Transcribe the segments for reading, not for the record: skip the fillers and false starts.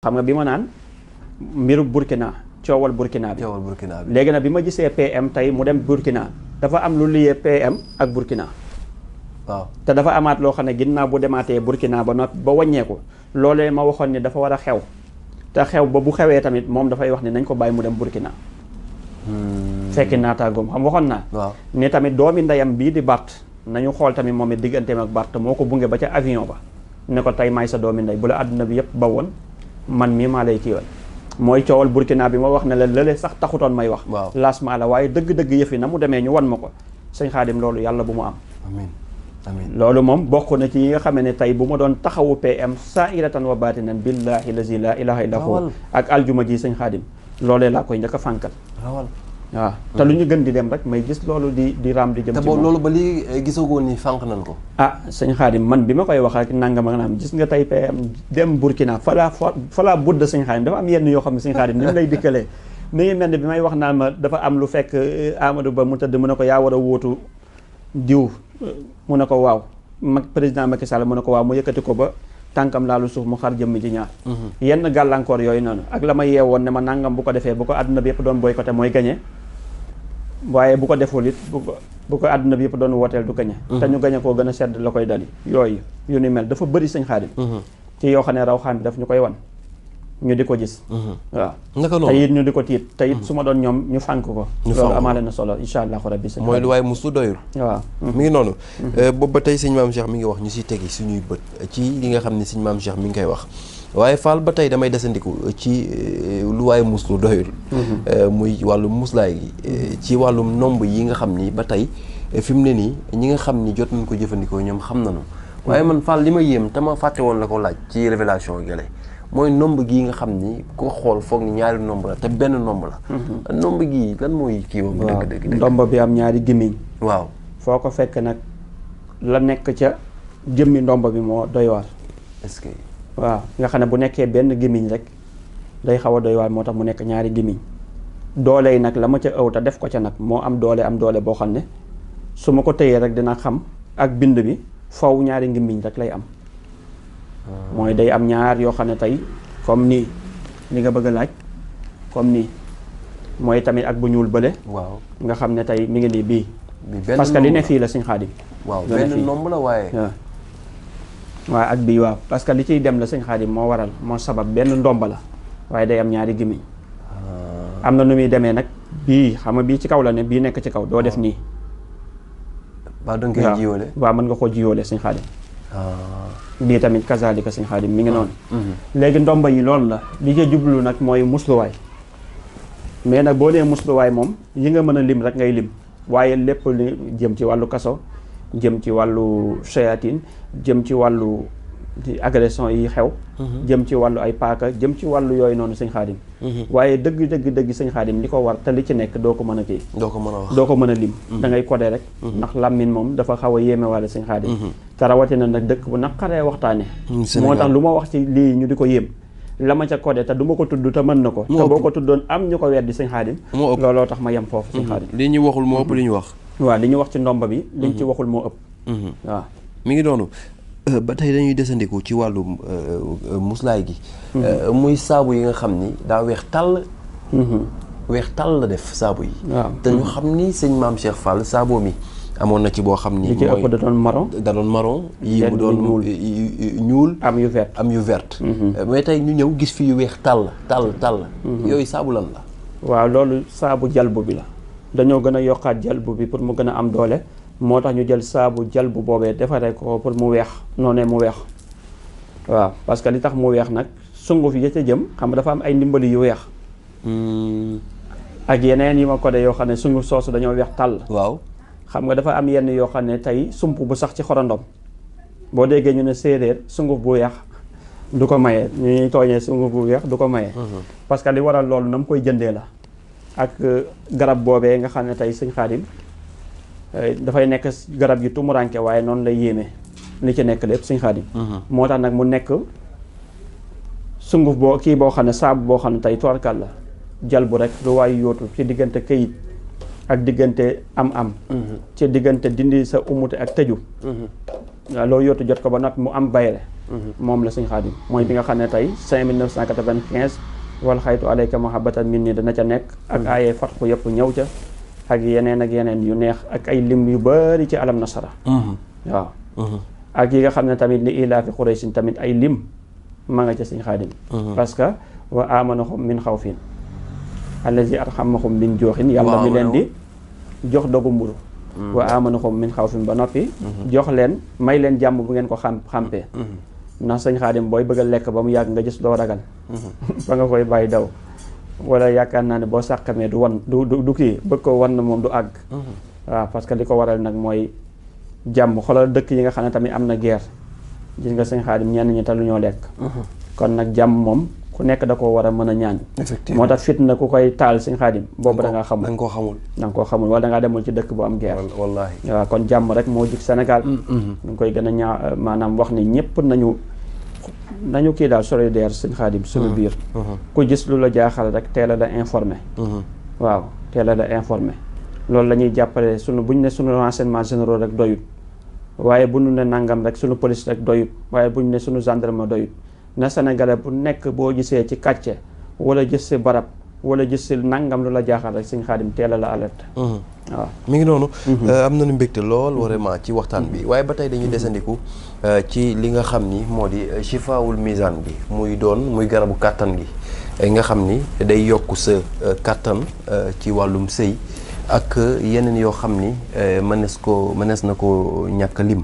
xam nga bi ma naan mbiru Burkina coowal Burkina bi léegi nag bi ma gisee PM tey mu dem Burkina dafa am lu liyee PM ak Burkina waaw te dafa amaat loo xam ne ginnaaw bu demaatee Burkina ba noppi ba wàññeeku loolee ma waxoon ni dafa war a xew te xew ba bu xewee tamit moom dafay wax ni nañ ko bàyyi mu dem Burkina fekki naataagoom xam waxoon naa ni tamit doomi ndeyam bii di Bart nañu xool tamit moom it digganteem ak Bart moo ko bunge ba ca avion ba ne ko tey maay sa doomi ndey bu la àdduna bi yëpp ba woon man mii maa lay kiiwal mooy coowal Burkina bi ma wax ne la lële sax taxutoon may wax lancement la waaye dëgg-dëgg yëf yi na mu demee ñu wan ma ko sëñ Xaadim loolu yàlla bu mu am amiin loolu moom bokk na ci yi nga xam ne tey bu ma doon taxawu PM saa'iratan wa baatinan billaahi lazi laa ilaaha illa huwa ak aljuma ji sëñ Xaadim loolee laa koy njëkk a fànkal waaw te lu ñu gën di dem rek may gis loolu di raam di jëm ci moom loolu ba lii gisagoo ni fànk nañ ko sëñ Xaadim man bi ma koy wax rek nangam ak naam gis nga tey PM dem Burkina falaa budda sëñ Xaadim dafa am yenn yoo xam ne sëñ Xaadim ni mu lay dikkalee mi ngi mel ne bi may wax naan ma dafa am lu fekk Amadou Ba mu tëdd mu ne ko yaa war a wóotu diw mu ne ko waaw président Macky Sall mu ne ko waaw mu yëkkati ko ba tànkam laalu suuf mu xar jëmmi ji ñaar yenn gàllankoor yooyu noonu ak la ma yeewoon ne ma nangam bu ko defee bu ko àdduna bi yëpp doon boycotté mooy gañe waaye bu ko deful it bu ko àdduna bi yëpp doon wooteel du gañe te ñu gañe koo gën a sedd la koy dali yooyu yu ni mel dafa bëri sëñ Xaadim ci yoo xam ne raw xaan bi daf ñu koy wan ñu di ko gis waaw te it ñu di ko tiit te it su ma doon ñoom ñu fànk ko loolu amaale na solo insha allahu rabbi sëñ mooy lu waaye musu doyul waaw mi ngi noonu boobu ba tey sëñ Maam Cheikh mi ngi wax ñu si tegi suñuy bët ci li nga xam ne sëñ Maam Cheikh mi ngi koy wax waaye Fall ba tey damay desandiku ci lu waaye mus lu doyul muy wàllum muslaay gi ci wàllum nomb yi nga xam ni ba tey fi mu ne nii ñi nga xam ni jot nañ ko jëfandikoo ñoom xam nañu waaye man Fall li ma yéem te ma fàtte woon la ko laaj ci révélation gele mooy nomb gii nga xam ni ku xool foog ni ñaari nomb la te benn nomb la nomb gii lan mooy kii woon dëgg ndomb bi am ñaari gémmiñ waaw foo ko fekk nag la nekk ca jëmmi ndomb bi moo doy waar est-ce que waaw nga xam ne bu nekkee benn gémmiñ rek day xaw a doy waar moo tax mu nekk ñaari gémmiñ doole yi nag la ma ca ëw te def ko ca nag moo am doole boo xam ne su ma ko tëyee rek dina xam ak bind bi faw ñaari gémmiñ rek lay am mooy day am ñaar yoo xam ne tey comme nii li nga bëgg a laaj comme nii mooy tamit ak bu ñuul bële waaw nga xam ne tey mi ngi nii bii parce que li ne fii la sëñ Xaadim waaw benn nomb la waaye waaw ak bii waaw parce que li ciy dem la sëñ Xaadim moo waral moo sabab benn ndomba la waaye day am ñaari gémmiñ am na nu muy demee nag bii xam nga bii ci kaw la ne bii nekk ci kaw doo def nii waaw da nga koy jiyoole waaw mën nga koo jiyoole sëñ Xaadim bii tamit kazalika sëñ Xaadim mi ngi noonu léegi ndomba yi loolu la li ca jublu nag mooy musluwaay mais nag boo nee musluwaay moom yi nga mën a lim rek ngay lim waaye lépp li jëm ci wàllu kaso jëm ci wàllu shayatin jëm ci wàllu agression yi xew jëm ci wàllu ay paaka jëm ci wàllu yooyu noonu sëñ Xaadim waaye dëgg sëñ Xaadim li ko war te li ci nekk doo ko mën a kii doo ko mën a wax doo ko mën a lim da ngay codé rek ndax làmmiñ moom dafa xaw a yéeme wàlla sëñ Xaadim te rawatina nag dëkk bu naqaree waxtaane moo tax lu ma wax ci lii ñu di ko yéem la ma ca codé te du ma ko tudd te mën na ko te boo ko tuddoon am ñu ko weddi sëñ Xaadim looloo tax ma yem foofu sëñ Xaadim li ñu waxul moo ëpp li ñu wax waaw li ñu wax ci ndomba bi liñ ci waxul moo ëpp waaw mi ngi doonu ba tey dañuy desandiku ci wàllu muslaay gi muy saabu yi nga xam ni daa weex tàll la def saabu yi te ñu xam ni sëñ Maam Cheikh Fall saaboo mi amoon na ci boo xam ni li ci ëpp da doon marron yii mu doon ñuul am yu vert mais tey ñu ñëw gis fi yu weex tàll yooyu saabu lan la waaw loolu saabu jalbu bi la dañoo gën a yokkaat jalbu bi pour mu gën a am doole moo tax ñu jël saabu jalbu boobee defaree ko pour mu weex noonee mu weex waaw parce que li tax mu weex nag sunguf yi ca jëm xam nga dafa am ay ndimbali yu weex ak yeneen yi ma ko de yoo xam ne sunguf soosu dañoo weex tàll waaw xam nga dafa am yenn yoo xam ne tey sump bu sax ci xorondom boo déggee ñu ne séeréer sunguf bu weex du ko maye ñu ñuy tooñee sunguf bu weex du ko maye parce que li waral loolu na mu koy jëndee la ak garab boobee nga xam ne tey sëñ Xaadim dafay nekk garab gi tumuranke waaye noonu lay yéeme li ci nekk lépp sëñ Xaadim moo tax nag mu nekk sunguf boo kii boo xam ne saabu boo xam ne tey toorkal la jal bu rek lu waay yóotu ci diggante këyit ak diggante am ci diggante dindi sa umute ak tëju waaw loo yóotu jot ko ba noppi mu am bayre moom la sëñ Xaadim mooy bi nga xam ne tey 5995 wal xaytu alayka mahabbatan min ni dana ca nekk ak aayee fatxu yëpp ñëw ca ak yeneen yu neex ak ay lim yu bari ci alam nasara waaw ak yi nga xam ne tamit li ilaafi Quraysin tamit ay lim ma nga ca sëñ Xaadim parce que wa amanahum min xawfin allazi arhamahum min jooxin yàlla mi leen di jox dogu mburu wa amanahum min xawfin ba noppi jox leen may leen jàmm bu ngeen ko xampee ndax sëñ Xaadim booy bëgg a lekk ba mu yàgg nga gis doo ragal ba nga koy bàyyi daw wala yaakaar naa ne boo sàqamee du wan du kii bëgg ko wan na moom du àgg waaw parce que li ko waral nag mooy jàmm xoolal dëkk yi nga xam ne tamit am na guerre gis nga sëñ Xaadim ñenn ñi te lu ñoo lekk kon nag jàmm moom ku nekk da koo war a mën a ñaan moo tax fitna ku koy taal sëñ Xaadim boobu da ngaa xamul da nga koo xamul wala da ngaa demul ci dëkk bu am guerre wallaahi waaw kon jàmm rek moo jig Sénégal ñu koy gën a ñaa maanaam wax ni ñëpp nañu kii daal solidaire sëñ Xaadim suñu biir ku gis lu la jaaxal rek teel a la informé waaw teel a la informé loolu la ñuy jàppale buñ ne suñu renseignement généraux rek doyut waaye bu ñu ne nangam rek suñu police rek doyut waaye buñ ne suñu gendarme doyut na Sénégalais bu nekk boo gisee ci quartier wala gis si barab wala gis si nangam lu la jaaxal rek sëñ Xaadim teel a la alerte waaw mi ngi noonu am nañu mbégte lool vraiment ci waxtaan bi waaye ba tey dañuy desandiku ci li nga xam ni moo di chifaawul misaan bi muy garabu kàttan gi nga xam ni day yokk sa kàttan ci wàllum sëy ak yeneen yoo xam ni mënees na ko ñàkk lim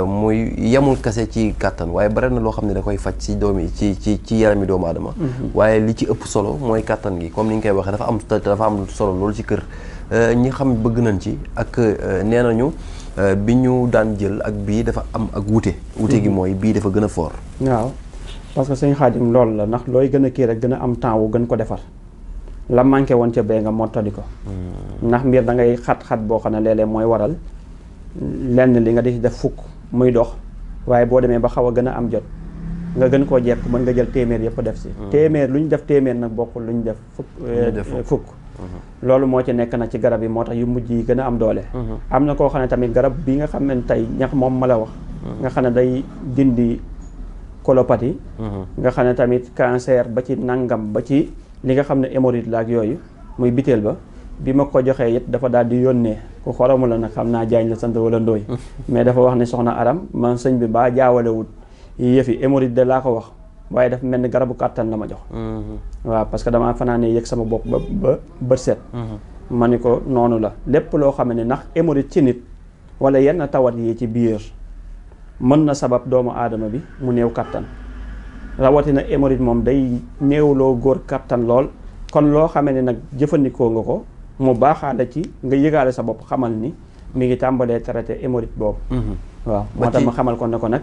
muy yemul kase ci kàttan waaye bare na loo xam ne da koy faj ci ci yarami doomu aadama waaye li ci ëpp solo mooy kàttan gi comme ni nga koy waxee dafa am solo loolu ci kër ñi xam bëgg nañ ci ak nee nañu bi ñu daan jël ak bii dafa am ak wute gi mooy bii dafa gën a fort waaw parce que sëñ Xaadim loolu la ndax looy gën a kii rek gën a am temps wu gën ko defar la manqué woon ca bee nga mottali ko ndax mbir da ngay xat-xat boo xam ne léeg-léeg mooy waral lenn li nga di def fukk muy dox waaye boo demee ba xaw a gën a am jot nga gën koo jekk mën nga jël téeméer yëpp def si téeméer lu ñu def téeméer nag bokkul lu ñu def fukk loolu moo ci nekk na ci garab yi moo tax yu mujj yi gën a am doole am na koo xam ne tamit garab bi nga xam ne tey ñax moom ma la wax nga xam ne day dindi colopathie nga xam ne tamit cancer ba ci nangam ba ci li nga xam ne hémorroïde la ak yooyu muy biteel ba bi ma ko joxee it dafa daal di yónnee ku xoromu la nag xam naa jaañ la sant wala ndooy mais dafa wax ne soxna Aram man sëñ bi baa jaawalewut yëfi hémorroïde de laa ko wax waaye dafa mel ni garabu kàttan la ma jox waaw parce que damaa fanaane yëg sama bopp ba bët set ma ni ko noonu la lépp loo xam ne ndax hémorroïde ci nit wala yenn tawat yi ci biir mën na sabab doomu aadama bi mu néew kàttan rawatina hémorroïde moom day néewloo góor kàttan lool kon loo xamee ne nag jëfandikoo nga ko mu baaxaale ci nga yëgaale sa bopp xamal ni mi ngi tàmbalee traité hémorroïde boobu waaw moo tax ma xamal ko ne ko nag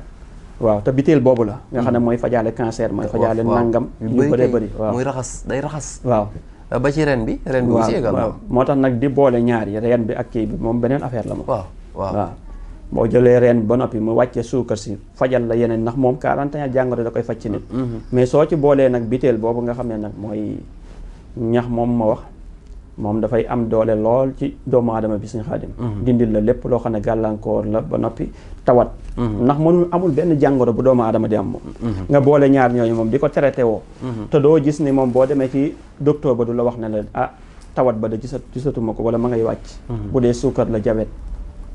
waaw te biteel boobu la nga xam ne mooy fajaale cancer mooy fajaale nangam yu bëree bëri waaw muy day raxas waaw ba ci ren bi aussi également waaw moo tax nag di boole ñaar yi reen bi ak kii bi moom beneen affaire la moom waaw boo jëlee reen bi ba noppi mu wàccee suukar si fajal la yeneen ndax moom 41 jàngoro da koy faj ci nit mais soo ci boolee nag biteel boobu nga xam ne nag mooy ñax moom ma wax moom dafay am doole lool ci doomu aadama bi Sëñ Xaadim dindil la lépp loo xam ne gàllankoor la ba noppi tawat ndax amul benn jàngoro bu doomu aadama di am moom nga boole ñaar ñooñu moom di ko traité woo te doo gis ni moom boo demee ci docteur ba du la wax ne la tawat ba da gisatuma ko wala ma ngay wàcc bu dee suukar la jabet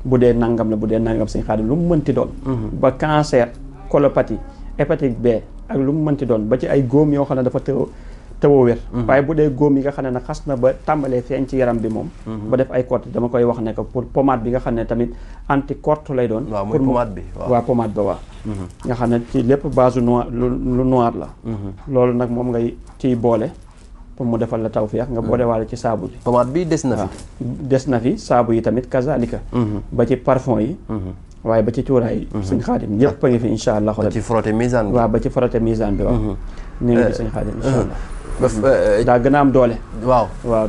bu dee nangam la bu dee nangam Sëñ Xaadim lu mu mënti doon ba cancer colopathie hépatique B ak lu mu mënti doon ba ci ay góom yoo xam ne dafa tëwoo wér waaye bu dee góom yi nga xam ne nag xas na ba tàmbalee feeñ ci yaram bi moom ba def ay corte dama koy wax ne que pour pommade bi nga xam ne tamit anti corte lay doon pour pommade bi waaw pommade ba waaw nga xam ne ci lépp base noir lu noir la loolu nag moom ngay ciy boole pour mu defal la tawfeex nga boole waale ci saabu bi pommade bi des na fi saabu yi tamit kazalika ba ci parfum yi waaye ba ci cuuraay Sëñ Xaadim yëpp a ngi fi insha allah ba ci frotté misaan bi waaw ba ci frotté misaan bi waaw ñu ngi fi Sëñ Xaadim insha allah daa gën a am doole waaw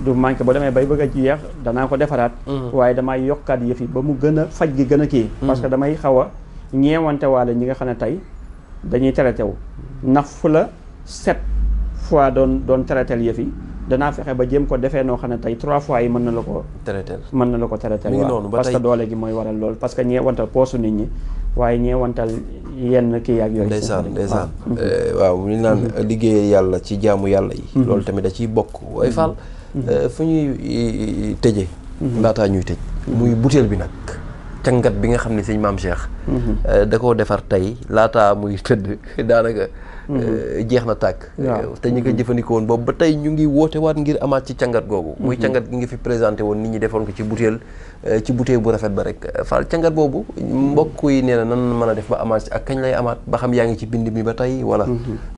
du manqué boo demee bay bëgg a jeex danaa ko defaraat waaye damay yokkaat yëf yi ba mu gën a faj gi gën a kii parce que damay xaw a ñeewante waale ñi nga xam ne tey dañuy traité wu ndax fu la 7 fois doon traité yëf yi danaa fexe ba jéem ko defee noo xam ne tey 3 fois yi mën na la ko traité waaw parce que doole gi mooy waral loolu parce que ñeewante poosu nit ñi waaye ñeewantal yenn kii ak yooyu. ndeysaan waaw mu naan liggéey yàlla ci jaamu yàlla yi. loolu tamit da ciy bokk waaye Fall. fu ñuy tëjee. laataa ñuy tëj. muy butéel bi nag. cangat bi nga xam ne sëñ Maam Cheikh. da koo defar tey laataa muy tëdd daanaka. jeex na tàkk. te ñi ko jëfandikoo woon boobu ba tey ñu ngi woote waat ngir amaat ci cangat googu. muy cangat gi nga fi présenté woon nit ñi defoon ko ci butéel bu rafet ba rek Fall cangat boobu mbokk yi nee na nan mën a def ba amaat ak kañ lay amaat ba xam yaa ngi ci bind mi ba tey wala.